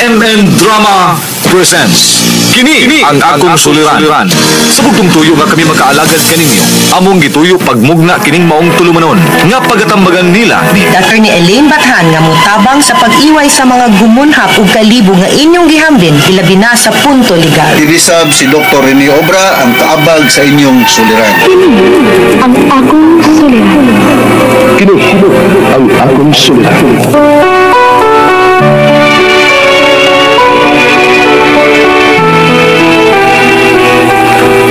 RMN Drama presents Kini ang akong suliran. Sa bugtong tuyo nga kami makaalagad kaninyo, among gituyo pagmugna kining maong tulumanon nga pagatambagan nila ni Attorney Elaine Bathan nga motabang sa pag-iway sa mga gumunhap ug kalibo nga inyong gihambin ilabi na sa punto legal. Dinisab si Dr. Rene Obra ang kaabag sa inyong suliran. Kini ang akong suliran. Kini ang akong suliran.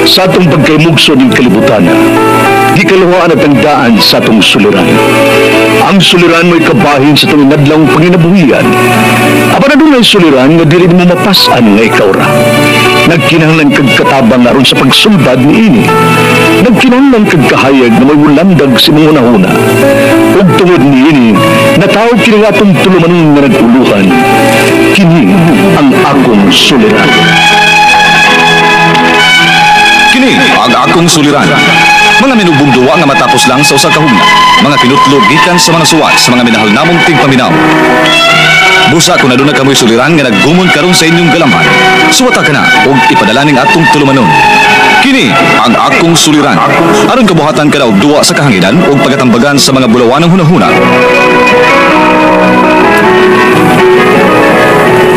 Sa atong pagkaymugso ng kalibutan, gikaluhaan at ang daan sa atong suliran. Ang suliran mo'y kabahin sa itong inadlang panginabuhian. Apan adunay suliran nga dili mo mapasan nga ikaw ra. Nagkinahanglan kag katabang aron sa pagsulbad niini. Nagkinahanglan kag kahayag na may wulandag sa imong hunahuna. Ug tungod niini, natawag kini nga atong tulumanon nga nag-uluhan. Kini ang akong suliran. Kini ang akong suliran. Mga minubong duwa nga matapos lang sa usa ka hugna. Mga kinutlog gikan sa mga suwat sa mga minahal namong tigpaminaw. Busa kung aduna kamoy suliran nga naggumon karon sa inyong galamhan, suwata ka na og ipadala ning atong tulumanon. Kini ang akong suliran. Aron kabuhatan ka na og duwa sa kahanginan og pagatambagan sa mga bulawanong hunahuna.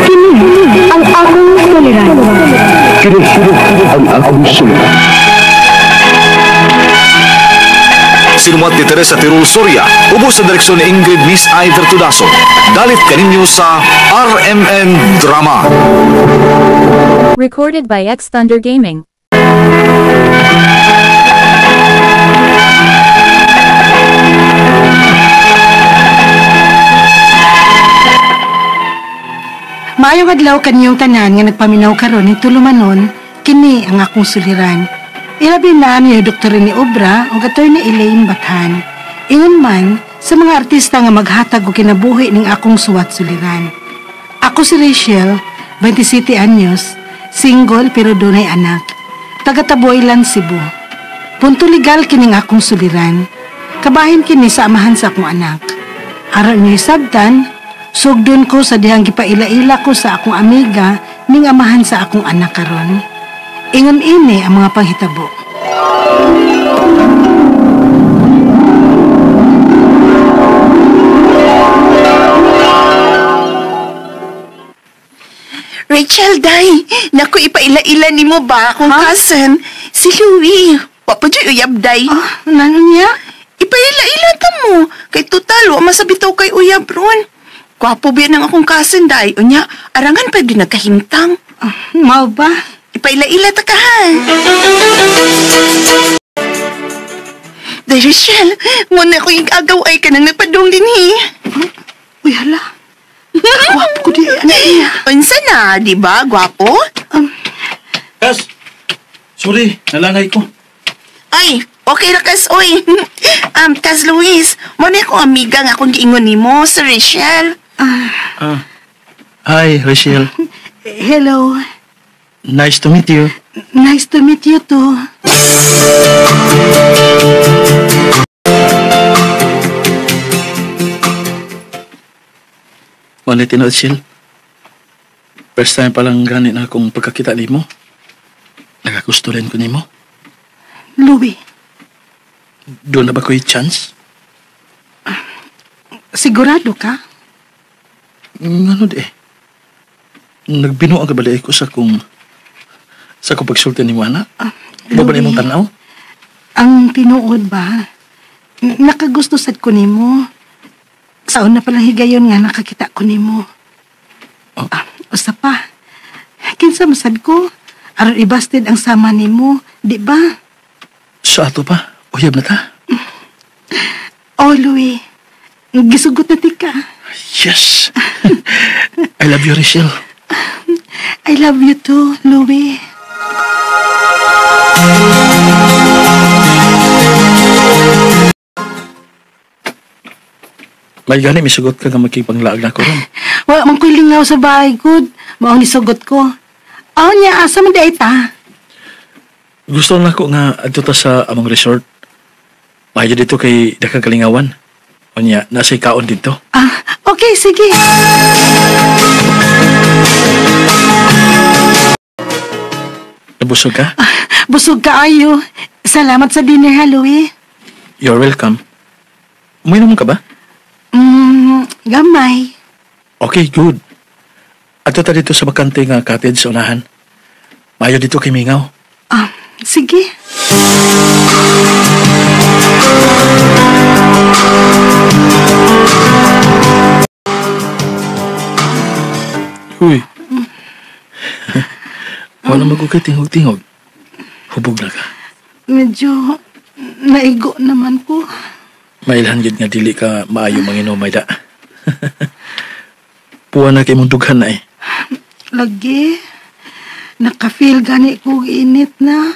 Kini ang akong suliran. Kini ang akong suliran. Sinumat ni Teresa Tirul Soria, ubos sa direksyon ni Ingrid Miss I. Vertudaso. Dalit kaninyo sa RMN Drama. Recorded by X Thunder Gaming. Maayong adlaw kaniyong tanan nga nagpaminaw karon ning tulumanon, kini ang akong suliran. Ilabi na ni Dr. Rene Obra ug Attorney Elaine Bathan. Ingon man sa mga artista nga maghatag og kinabuhi ning akong suwat suliran. Ako si Rachel, 27 anyos, single pero dunay anak. Taga Taboylan, Cebu. Punto legal kining akong suliran. Kabahin kini sa amahan sa akong anak. Aron niyo sabtan, sugdon ko sa dihang gipaila-ila ko sa akong amiga ning amahan sa akong anak karon. Ingon ini ang mga panghitabo. Rachel, day, naku, ipaila-ila ni mo ba akong cousin? Si Louie. Wapo dyan uyab, day. Ah, nano niya? Ipaila-ila ta mo. Kay total, wa masabitaw kay uyab ron. Gwapo biya ng akong cousin, day. Unya, arangan pa din nagkahimtang. Ah, mao ba? Ipaila-ila ta ka, ha? Day, Rachel, muna ko yung agaw ay ka nang nagpadung din, he. Uy, hala. Gwapo ko di, ano niya? Unsa na, di ba? Gwapo? Kas, sorry, nalanay ko. Ay, okay ra kas, oy. Kas Luis, muna akong amiga nga akong giingon nimo, si Rachel. Hi, Rachel. Hello. Nice to meet you. Nice to meet you too. Muna tinuod, Shil. First time palang gani na akong pagkakita nimo. Nakagusto rin ko nimo. Louie, Doon na ba ko'y chance? sigurado ka? Ano di eh. Nagbinuang ka ba ko sa kung pagsulti ni mo, anak? Ba ba Louie. imong tanaw? Ang tinuod ba? Nakagusto sad ko nimo. Sa una palang higayon nga nakakita ko nimo. Oh. Ah, usa pa. Kinsa masad ko? Aron ibasted ang sama nimo, di ba? Sa ato pa? Uyab na ta? Oh, Louie. Gisugot na tika. Yes! I love you, Rachel. I love you too, Louie. May gani, may sugot ka nga makipanglaag na ko ron. Wa man ko'y lingaw sa bahay, good. Maong nisugot ko. Aw niya, asa man di ay ta? Gusto na ko nga adto ta sa among resort. Maayo dito kay dakang kalingawan. Unya, nasa kaon dito. Ah, okay, sige. Nabusog ka? Busog ka ayo. Salamat sa dinner ha, Louie. You're welcome. Uminom ka ba? Gamay. Okay, good. Ato ta dito sa bakante nga cottage sa unahan. Maayo dito kay Mingaw. Ah, sige. Uy. Wala magukay tingog-tingog. Hubog na ka. Medyo naigo naman ko. Mailhan gid nga dili ka maayo manginom da. Puwa na kay mong dughan na eh. Lagi. Naka-feel gani ko init na.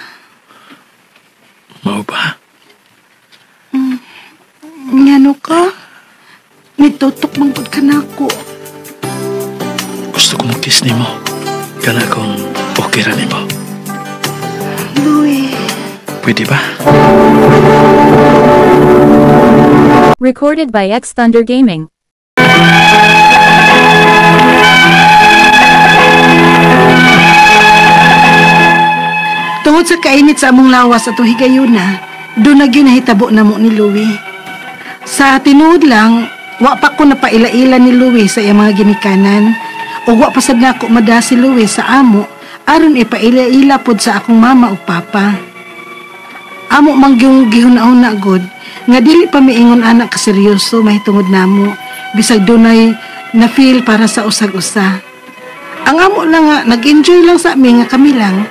Mao ba? Ngano ka? Nitutok man gud ka nako. Gusto ko mo-kiss nimo. Kana kung okay ra nimo. Louie. Pwede ba? Recorded by X Thunder Gaming. Tungod sa kainit sa among lawas atong higayuna, doon na gyud nahitabo na mo ni Louie. Sa tinuod lang, wa pa ko napaila-ila ni Louie sa iyang mga ginikanan. O wa pa sad nako mada si Louie sa amo aron ipaila-ila pod sa akong mama ug papa. Amo man gyud gihuna-huna gud nga dili pa miingon anak kaseryoso mahitungod namo bisag dunay na feel para sa usag-usa. Ang amo lang nga nag-enjoy lang sa amin nga kami lang.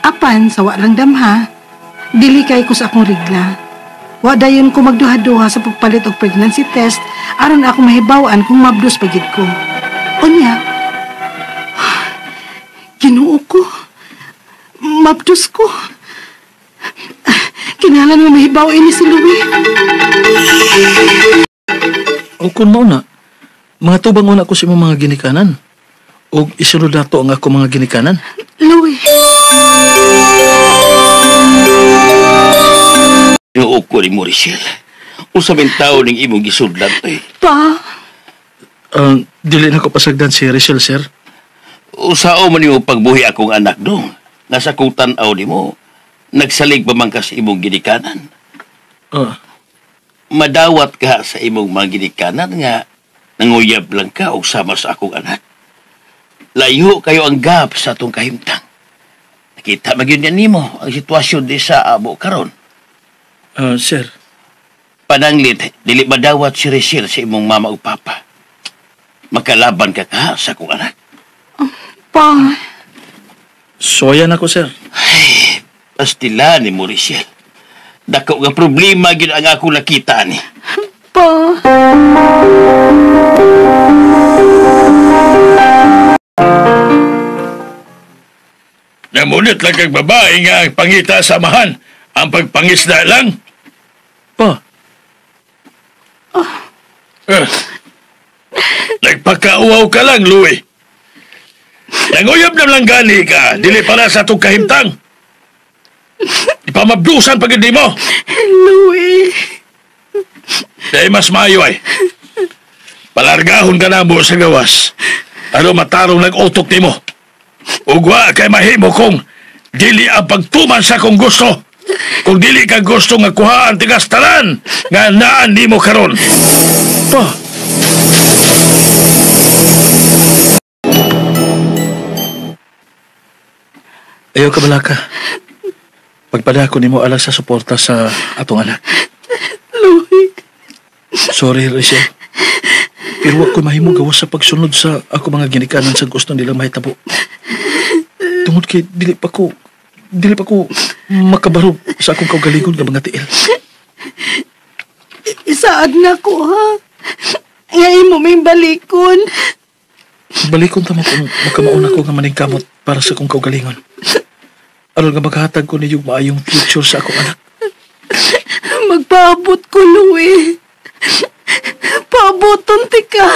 Apan sa wa lang damha, dili kay ko sa akong rigla. Wa dayon ko magduha-duha sa pagpalit og pregnancy test aron ako mahibaw-an kung mabdos pa gid ko. Unya, Ginoo ko, mabdos ko. Kinahanglan nga mahibaw ini si Louie. O kung mao na, mga tubang una ko sa imong mga ginikanan. O isunod nato ang ako mga ginikanan. Louie. Ginoo ko ni Moricel. Unsa man tawo ning imong gisudlan eh. Pa. Dili na ko pasagdan si Rachel, sir. Usao man nimo pagbuhi akong anak dong. Nasa kong tan-aw nimo. Nagsalig pa man ka sa imong ginikanan. Madawat ka sa imong mga ginikanan nga nanguyab lang ka og sama sa akong anak. Layo kayo ang gap sa atong kahimtang. Nakita magyud niya nimo ang sitwasyon di sa amo karon. Sir. Pananglit, dili madawat si Rachel sa imong mama ug papa. Makalaban ka ka sa akong anak. Pa. Soyan ako, sir. Ay, pastila ni Moricel. Dako nga problema gyud ang akong nakita ni. Pa. Namunit lang kag babae nga ang pangita sa amahan. Ang pagpangisda lang. Pa. Nagpakauaw ka lang, Louie. Nanguyab na lang gani ka. Dili para sa itong kahimtang. Ipamabdusan pag hindi mo. Louie. Dahil mas maayo ay. Palargahon ka na mo sa gawas. Ano matarong nag-utok ni mo. Ugwa kay mahimo kong dili ang pagtuman sa kong gusto. Kung dili ka gusto nga kuhaan tigas tanan nga naan nimo karon. Pa. Ayaw ka balaka. Pagpadako nimo alas sa suporta sa atong anak. Louie. Sorry, Rachel. Pero wa ko mahimo gawas sa pagsunod sa ako mga ginikanan sa gusto nilang mahitabo. Tungod kay dili pa ko makabaro sa akong kaugalingon nga mga tiil. Isaad na ko, ha? Nga imo may balikon. Balikon tamo kung makamauna ko nga maningkamot para sa akong kaugalingon. Aron nga maghatag ko niyong maayong future sa akong anak. Magpaabot ko, Louie. Paaboton ti ka.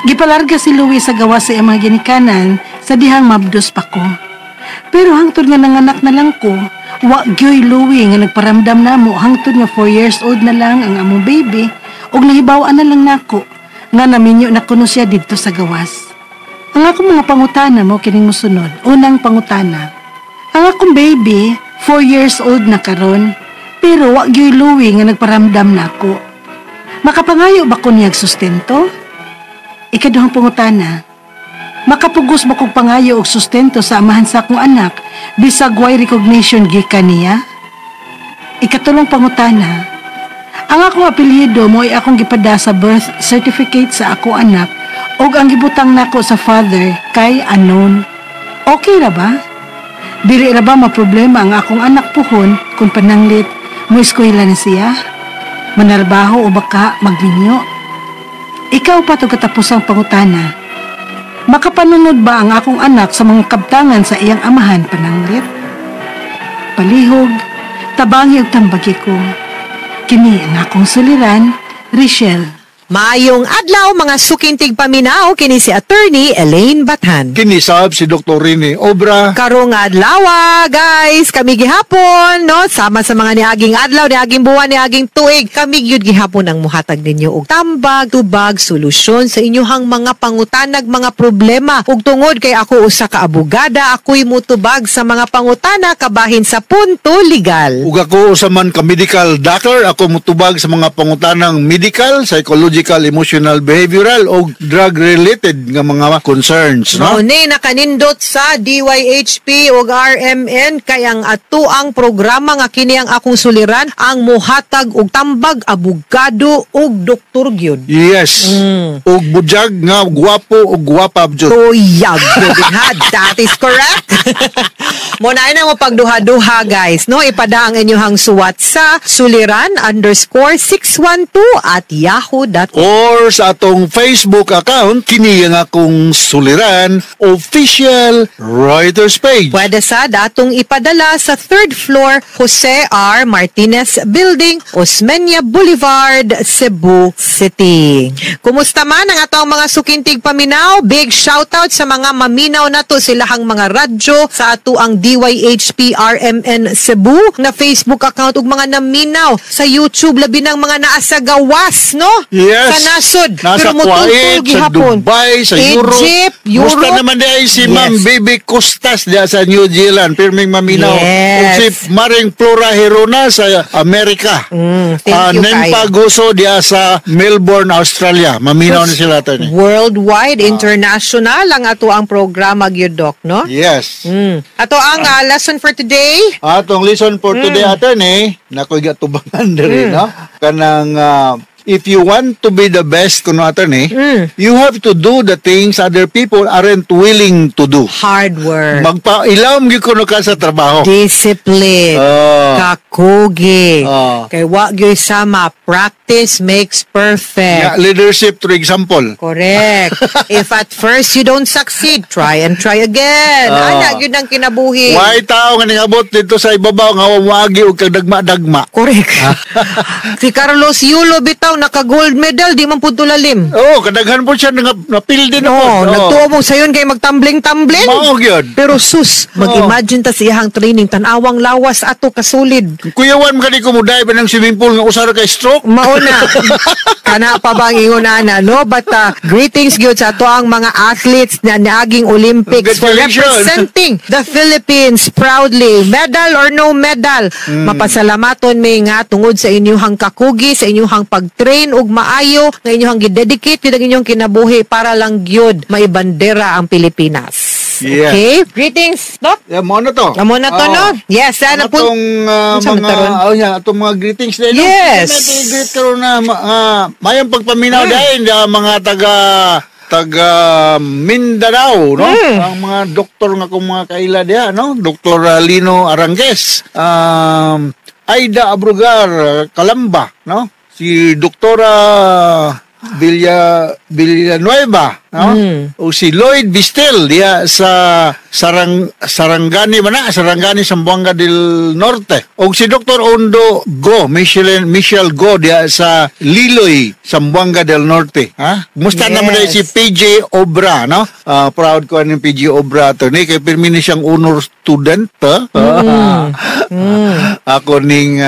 Gipalarga si Louie sa gawa sa iyang mga ginikanan sa dihang mabdos pa ko. Pero hangtod nga nanganak na lang ko, Wa gyoy luwi nga nagparamdam namo hangtod nga 4 years old na lang ang among baby ug nahibaw-an na lang nako nga naminyo na kuno siya didto sa gawas. Ang akong mga pangutana mo kining mosunod. Unang pangutana. Ang akong baby 4 years old na karon pero wa gyoy luwi nga nagparamdam nako. Makapangayo ba ko niyag sustento? Ikaduhang pangutana. Makapugos ba kog pangayo og sustento sa amahan sa akong anak bisag way recognition gikan niya? Ikatulong pangutana. Ang akong apelyido mo ay akong gipada sa birth certificate sa ako anak ug ang gibutang nako sa father kay unknown. Okay ra ba? Dili ra ba maproblema ang akong anak puhon kung pananglit mo eskwela na siya? Manarbaho o baka magminyo? Ikaw pa to katapusang pangutana. Makapanunod ba ang akong anak sa mga kabtangan sa iyang amahan pananglit? Palihog, tabangi og tambagi ko. Kini ang akong suliran, Richelle. Maayong adlaw mga sukintig paminaw, kini si Attorney Elaine Bathan. Kini sab si Dr. Rene Obra. Karong adlaw, guys, kami gihapon, no? Sama sa mga niaging adlaw, niaging buwan, niaging tuig, kami gyud gihapon ang muhatag ninyo og tambag, tubag, solusyon sa inyuhang mga pangutanag, mga problema. Ug tungod kay ako usa ka abogada, ako'y mutubag sa mga pangutana kabahin sa punto legal. Ug ako usa man ka medical doctor, ako mutubag sa mga pangutanang medical, psychological, emotional, behavioral o drug-related nga mga concerns, no? Mao ni nakanindot sa DYHP ug RMN kay ang atuang programa nga kini ang akong suliran ang muhatag og tambag, abogado ug doktor gyud. Yes. Ug budyag nga gwapo ug gwapa jud. Tuyag gyud ha. That is correct. Mo na mo pagduha-duha, guys, no? Ipada ang inyong suwat sa suliran_612@yahoo.com Or sa atong Facebook account, kini ang akong suliran official writers page. Pwede sa datong ipadala sa 3rd floor, Jose R. Martinez Building, Osmeña Boulevard, Cebu City. Kumusta man ang atong mga sukintig paminaw? Big shoutout sa mga maminaw nato, silahang mga radyo sa ato ang DYHP RMN Cebu na Facebook account ug mga naminaw sa YouTube, labi ng mga naa sa gawas, no? Yes. Sa nasod. Nasa Pero mutultol Kuwait, sa gihapon. Dubai, sa Europe. Egypt, Europe. Musta naman di ay si Ma'am Bibi Costas diya sa New Zealand. Pirming maminaw. Yes. Ug si Maring Flora Herona sa Amerika. Thank you Nempa kaayo. Guso diya sa Melbourne, Australia. Maminaw ni sila attorney. Worldwide, international ang ato ang programa gyud, Doc, no? Yes. Ato ang lesson for today. Atong lesson for today, attorney, nakoy gatubangan diri, no? Kanang if you want to be the best kuno, attorney, you have to do the things other people aren't willing to do. Hard work. Magpailawom gyud kuno ka sa trabaho. Discipline. Kakugi. Kay wa gyud sama, practice makes perfect. Yeah, leadership to example. Correct. If at first you don't succeed, try and try again. Ana gyud ang kinabuhi. Way tao nga ningabot dito sa ibabaw nga wa moagi og kagdagma-dagma. Correct. Si Carlos Yulo bitaw naka gold medal, di man pud tulalim. Oo, kadaghan po siya nga napildi na No, po. Nagtuo mo sayon kay magtumbling-tumbling. Mao gyud. Pero sus, mag-imagine ta sa iyang training, tan-awang lawas ato kasulid. Kuyawan man kani ko mo dive ng swimming pool nga usa ra kay stroke. Mauna. Kana pa bang ingon ana, no? But greetings gyud sa ato ang mga athletes na niaging Olympics for Congratulations. representing the Philippines proudly. Medal or no medal, mapasalamaton may nga tungod sa inyong kakugi, sa inyong pag-train ug maayo nga inyong gi-dedicate gyud ang inyong kinabuhi para lang gyud maibandera ang Pilipinas. Yeah. Okay? Greetings, Doc. Yeah, mo na to. Amo na to, Oo. no? Yes, sana Ano tong Unsa man mga taron? oh yeah, atong mga greetings din, no? Yes. May greet karon na mayong pagpaminaw dahil mga taga taga Mindanao, no? Ang mga doktor nga kung mga kaila diha, no? Dr. Lino Arangues, Aida Abrugar Kalamba, no? Si Doktora Villanueva. no? O si Lloyd Bistel diya sa Sarangani ba na? Sarangani, Zamboanga del Norte. O si Dr. Ondo Go, Michelle Go diya sa Liloy, Zamboanga del Norte. Ha? Kumusta naman dahil si PJ Obra, no? Proud ko ang PJ Obra to ni kay pirmi ni siyang honor student, ha? Ako ning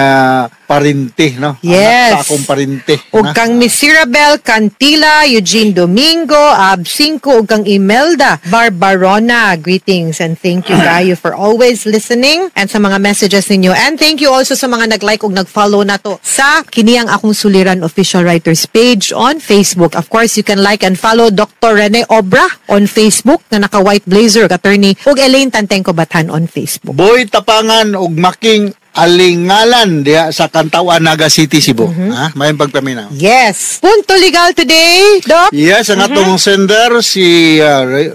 parente, no? Yes. Anak sa akong parente. Ug na? kang Miss Sirabel Cantila, Eugene Domingo, Ab Cinco, ug kang Imelda Barbarona. Greetings and thank you kayo for always listening and sa mga messages ninyo. And thank you also sa mga nag-like ug nag-follow nato sa kini ang akong suliran official writers page on Facebook. Of course, you can like and follow Dr. Rene Obra on Facebook na naka-white blazer, attorney, ug Elaine Tantengco Bathan on Facebook. Boy Tapangan ug Making Alingalan diha sa Cantawan, Naga City, Cebu. Ha? Mayong pagpaminaw. Yes. Punto legal today, Doc. Yes, ang atong sender si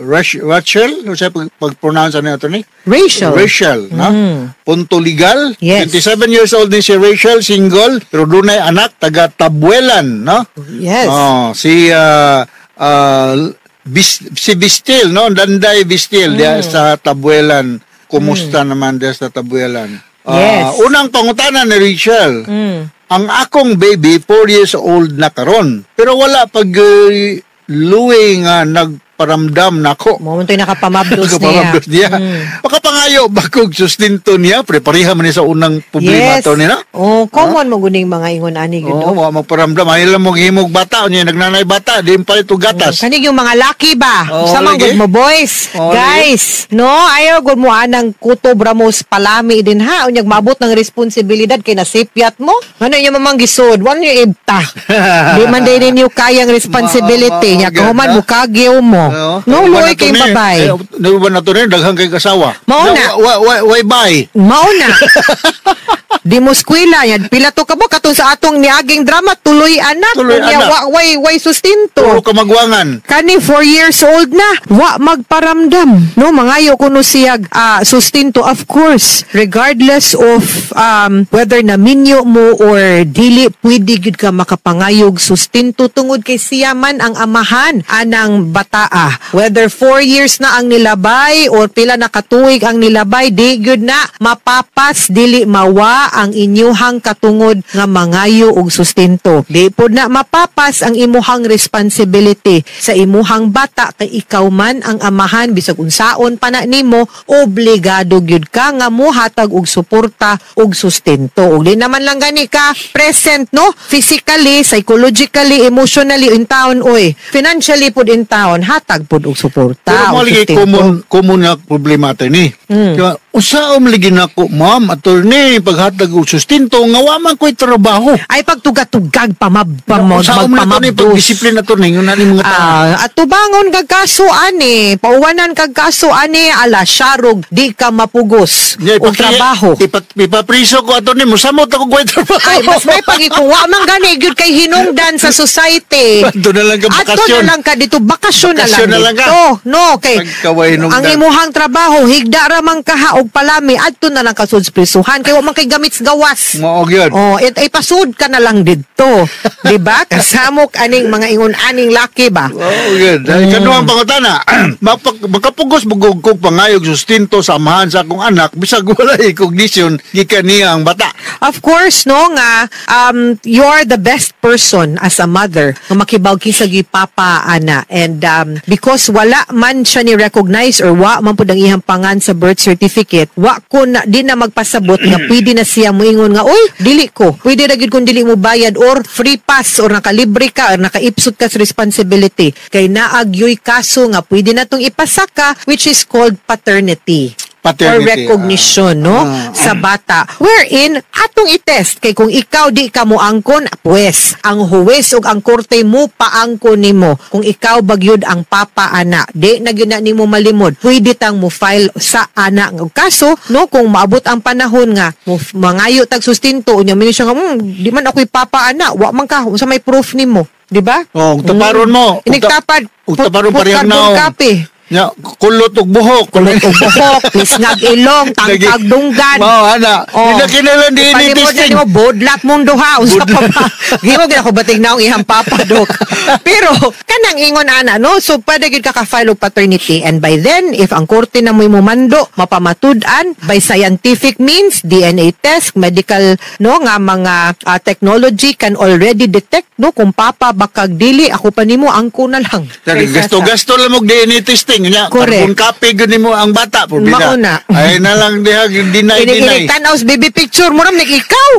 Rachel, ano siya pag-pronounce ano ito ni? Rachel. Rachel, no? Punto legal. Yes. 27 years old ni si Rachel, single, pero dunay anak taga Tabuelan, no? Yes. Oh, si si Bistil, no? Danday Bistil diha sa Tabuelan. Kumusta naman diha sa Tabuelan? Unang pangutana ni Rachel. Ang akong baby 4 years old na karon. Pero wala pag luwi nga nagparamdam nako. Mo to'y nakapamabdos niya. Nakapamabdos niya. Makapangayo ba kog sustento niya? Pre, pareha man ni sa unang problema to niya. Oh, common mo guning mga ingon ani gyud. Oo, wa magparamdam. Ayaw lang mo himog bata. Unya nagnanay bata, di palit og gatas. Kanig yung mga laki ba? Oo, Sa man lagi. gud mo boys. Oo, Guys, no, ayaw gud mo anang kutob ramos palami din ha. Unyag maabot ng responsibilidad kay nasipyat mo. Ano inyo mamang gisod? Wala niyo ibta. Di man din ninyo kayang responsibility. Nya kahuman mo kagyaw mo. No, luoy kay babay. Nauban na to ni, daghan kay kasawa. Mao na. Wa bay. Mao na. Di mo skwela yan. Pila to ka mo katong sa atong niaging drama tuloy anak. Tuloy Unya, anak. Wa, way, way sustento. Puro kamagwangan. Kani 4 years old na, wa magparamdam. No, mangayo kuno siyag sustento, of course, regardless of whether na minyo mo or dili, pwede gyud ka makapangayog sustento tungod kay siya man ang amahan anang bataa. Whether 4 years na ang nilabay or pila na katuig ang nilabay, di gyud na mapapas, dili mawa ang inyuhang katungod nga mangayo og sustento. Di pod na mapapas ang imuhang responsibility sa imuhang bata kay ikaw man ang amahan bisag unsaon pa na nimo, obligado gyud ka nga mohatag og suporta og sustento. Og di naman lang gani ka present, no, physically, psychologically, emotionally in town, oy, financially pud in town, hatag pud og suporta Pero mo og lagi sustento. common na problema ito ni. Kaya, usaom lagi nako, ma'am, attorney, paghatag og sustento, nga wa man ko'y trabaho. Ay pagtugatugag pamab Usaom na to ni magpamabdos. pagdisiplina attorney, yun na ni mga tao. Ah, at tubangon kag kaso ani, pauwanan kag kaso ani ala syarog di ka mapugos Yeah, og trabaho. Ipapriso ko attorney, musamot ako ko'y trabaho. Ay, mas may pagikuwa man gani gyud kay hinungdan sa society. Ato na lang ka Ato bakasyon. na lang ka dito, bakasyon na lang Bakasyon na lang ka. dito. No, kay Pagkaway hinungdan. ang imuhang trabaho higda ra man kaha og palami adto na lang ka sud prisuhan kay wa man kay gamit sa gawas. Mao gyud. Oh, it ay pasud ka na lang didto. Di ba? Kasamok aning mga ingon aning laki ba? Oh, good. Ay, kaduhang pangutana, makapugos bugog kog pangayog sustento sa amahan sa akong anak bisag wala recognition gikan niya ang bata. Of course, no, nga, you're the best person as a mother nga makibaw kinsa gi papa ana. And because wala man siya ni recognize or wa man pud ang iyang pangan sa birth certificate, wa ko na di na magpasabot nga pwede na siya moingon nga, uy, dili ko. Pwede ra gyud kung dili mo bayad or free pass or nakalibre ka or nakaipsot ka sa responsibility. Kay naagyoy kaso nga pwede na tong ipasaka, which is called paternity. Paternity, or recognition, no, sa bata, wherein atong i-test kay kung ikaw di ka mo angkon, pues ang huwes ug ang korte mo paangkon nimo kung ikaw bagyod ang papa ana. Di na gyud na nimo malimod, pwede tang mo file sa ana nga kaso, no, kung maabot ang panahon nga mo mangayo tag sustento, unya mi siya nga, di man ako'y papa ana, wa man ka, unsa may proof nimo, di ba? Oh, ug taparon mo. Inigtapad Ug taparon put parehang carbon naong. copy. Nya, kulot og buhok. Kulot og buhok, pisngag ilong, tangkag dunggan. Mao ana. Oh. Hindi kinahanglan DNA Ipalimod na testing. nimo, bodlak mong duha. Unsa pa ba? Gimo gyud ako batig naong ihang papa, dok. Pero kanang ingon ana, no? So pwede gyud ka ka-file og paternity, and by then if ang korte na mo'y mumando, mapamatud-an by scientific means, DNA test, medical, no, nga mga technology can already detect, no, kung papa bakag dili, ako pa nimo angko na lang. Kaysa sa- Gasto-gasto lang og DNA testing nya. Correct. Kung copy gyud nimo ang bata po Mao na. Ay na lang diha deny Inig deny. tanaw sa baby picture mo ram ikaw.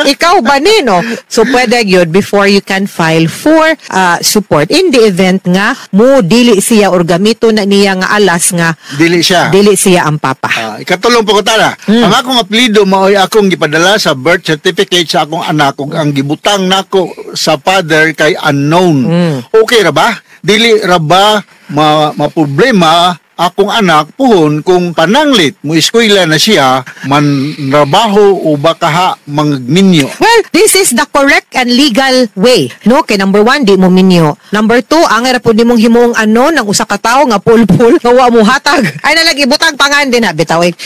Ikaw ba ni, no? So pwede gyud before you can file for support in the event nga mo dili siya or gamito na niya nga alas nga Dili siya. dili siya ang papa. Ikatulong po ko tara. Ang akong apelyido mao'y akong gipadala sa birth certificate sa akong anak ug ang gibutang nako sa father kay unknown. Okay ra ba? Dili ra ba ma problema akong anak puhon kung pananglit mo eskwela na siya man trabaho o baka mangminyo? Well, this is the correct and legal way. No, kay number one, di mo minyo. Number two, ang ra pud nimong himuong ano ng usa ka tawo nga pulpul nga wa mo hatag. Ay na lagi butang pangan din na bitaw eh.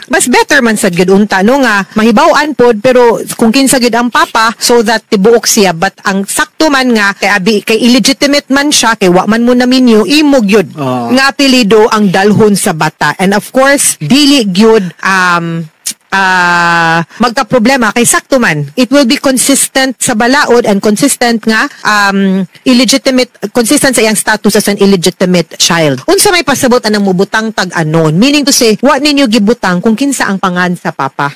Mas better man sad gyud unta, no, nga mahibaw-an pod pero kung kinsa gyud ang papa so that tibuok siya, but ang sakto man nga kay abi kay illegitimate man siya kay wa man mo naminyo, imo gyud nga apelyido ang dalhon sa bata. And of course, dili gyud magka-problema kay sakto man. It will be consistent sa balaod and consistent nga illegitimate, consistent sa iyang status as an illegitimate child. Unsa may pasabot anang mubutang tag anon? Meaning to say, wa ninyo gibutang kung kinsa ang pangan sa papa.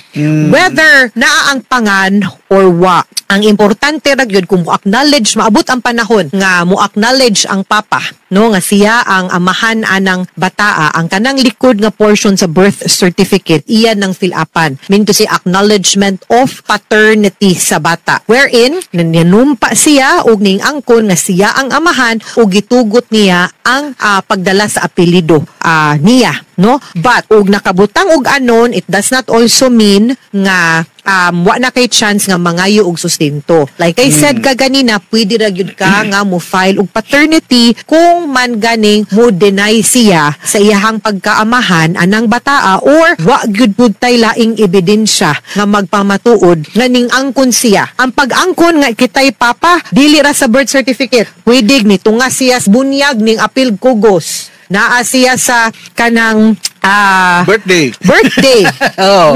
Whether naa ang pangan or wa. Ang importante ra gyud kung mo-acknowledge, maabot ang panahon nga mo-acknowledge ang papa, no, nga siya ang amahan anang bataa, ang kanang likod nga portion sa birth certificate iya nang fill upan. Meaning to say, acknowledgement of paternity sa bata. Wherein nanumpa siya og ning angkon nga siya ang amahan ug gitugot niya ang pagdala sa apelyido niya, no? But og nakabutang og anon, it does not also mean nga wa na kay chance nga mangayo og sustento. Like I said kaganina, pwede ra gyud ka nga mo file og paternity kung man ganing mo deny siya sa iyahang pagkaamahan anang bataa or wa gyud pud tay laing ebidensya nga magpamatuod nga ning angkon siya. Ang pag-angkon nga kitay papa dili ra sa birth certificate. Pwede ni tunga siya sa bunyag ning apil kugos. Naa siya sa kanang birthday. Birthday.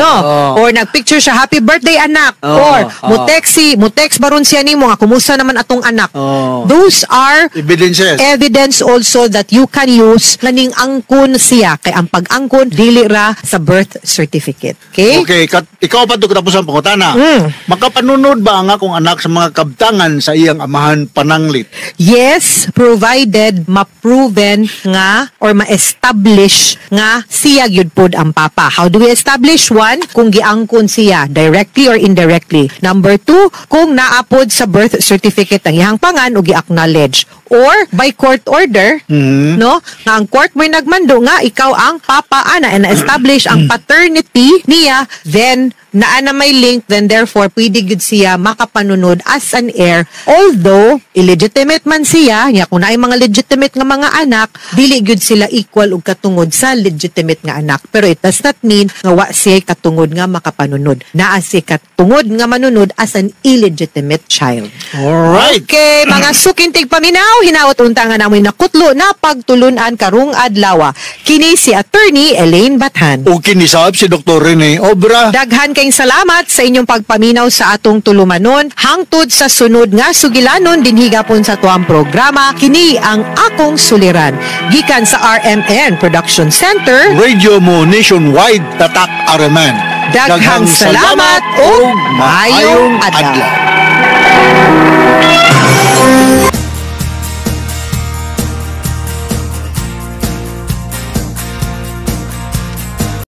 No. Oh. Or nagpicture siya, "Happy birthday, anak." Or mo text si mo text baron siya nimo nga kumusta naman atong anak. Those are evidences. Evidence also that you can use nga ning angkon siya kay ang pag-angkon dili ra sa birth certificate. Okay? Okay, ikaw pa to katapos ang pangutana. Makapanunod ba ang akong anak sa mga kabtangan sa iyang amahan pananglit? Yes, provided ma-proven nga or ma-establish nga siya gyud pod ang papa. How do we establish? One, kung giangkon siya directly or indirectly. Number two, kung naapod sa birth certificate ang iyang pangan o gi-acknowledge. Or by court order, no? Nga ang court mo'y nagmando nga ikaw ang papa ana and na-establish ang paternity niya, then naa na may link, then therefore pwede gyud siya makapanunod as an heir. Although illegitimate man siya, nya kung naay mga legitimate nga mga anak, dili gyud sila equal og katungod sa legitimate nga anak. Pero it does not mean nga wa siya katungod nga makapanunod. Naa siya katungod nga manunod as an illegitimate child. Alright. Okay, mga suking tigpaminaw, hinaot unta nga namoy nakutlo na pagtulunan karong adlaw. Kini si Attorney Elaine Bathan. O kinisab si Dr. Rene Obra. Daghan kayong salamat sa inyong pagpaminaw sa atong tulumanon. Hangtod sa sunod nga sugilanon dinhi gapon sa tuang programa, kini ang Akong Suliran. Gikan sa RMN Production Center, Radio mo nationwide, tatak RMN. Daghang salamat ug maayong adlaw.